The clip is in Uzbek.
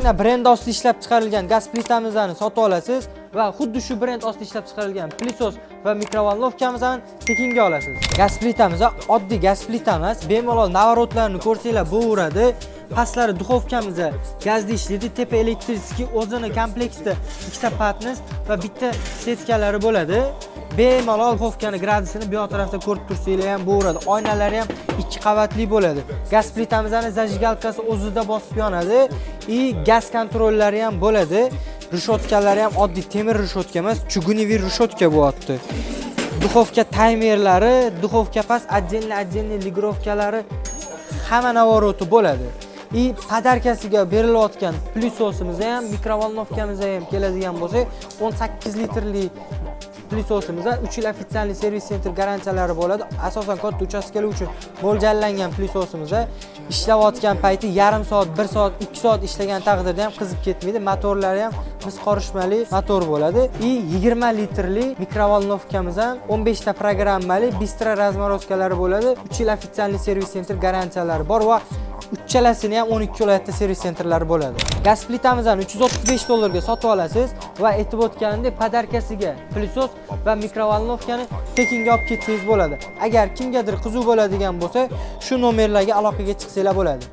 Magna brendi ostida ishlab chiqarilgan gaz plitamizni sotib olasiz va xuddi shu brend ostida ishlab chiqarilgan пылесос va микроволновка mizni tekinga olasiz. Gaz plitamiz oddiy gaz plita emas, bemalol наворот larni ko'rsanglar bo'laveradi. Pastlari духовка miz gazda ishlaydi, tepa электрический, o'zini kompleksida ikkita patnis va bitta сетка lari bo'ladi. Bemalol духовка ni gradusini bu yoq tarafda ko'rib tursanglar ham bo'laveradi. Oynalari ham ikki qavatli bo'ladi. Gaz plitamizni зажигалка si o'zida bosib yonadi и gaz kontrollari ham bo'ladi. Решётка lari ham oddiy temir решётка emas, чугуновый решётка bo'lyapti. Духовка taymerlari, духовка past отдельно отдельный регулировка lari, hamma наворот i bo'ladi. И подарка siga berilayotgan пылесос imiz ham, микроволновка miz ham keladigan bo'lsak, 18 litrli пылесос imiz 3 yil официальный сервис центр garantiyalari bo'ladi. Asosan katta uchastkalar uchun mo'ljallangan пылесос imiz ishlayotgan payti yarim soat, 1 soat, 2 soat ishlagan taqdirda ham qizib ketmaydi. Motorlari ham mis qorishmali motor bo'ladi. И 20 litrli микроволновка miz ham 15 ta programmali, быстро разморозка lari bo'ladi. 3 yil официальный сервис центр garantiyalari bor va uchalasini ham 12 viloyatda сервис центр lari bo'ladi. Gaz plitamizni 335 dollarga sotib olasiz va aytib o'tganimdek, подарка siga пылесос va микроволновка ni tekinga olib ketsangiz bo'ladi. Agar kimgadir qiziq bo'ladigan bo'lsa, shu nomerlarga aloqaga chiqsanglar bo'ladi.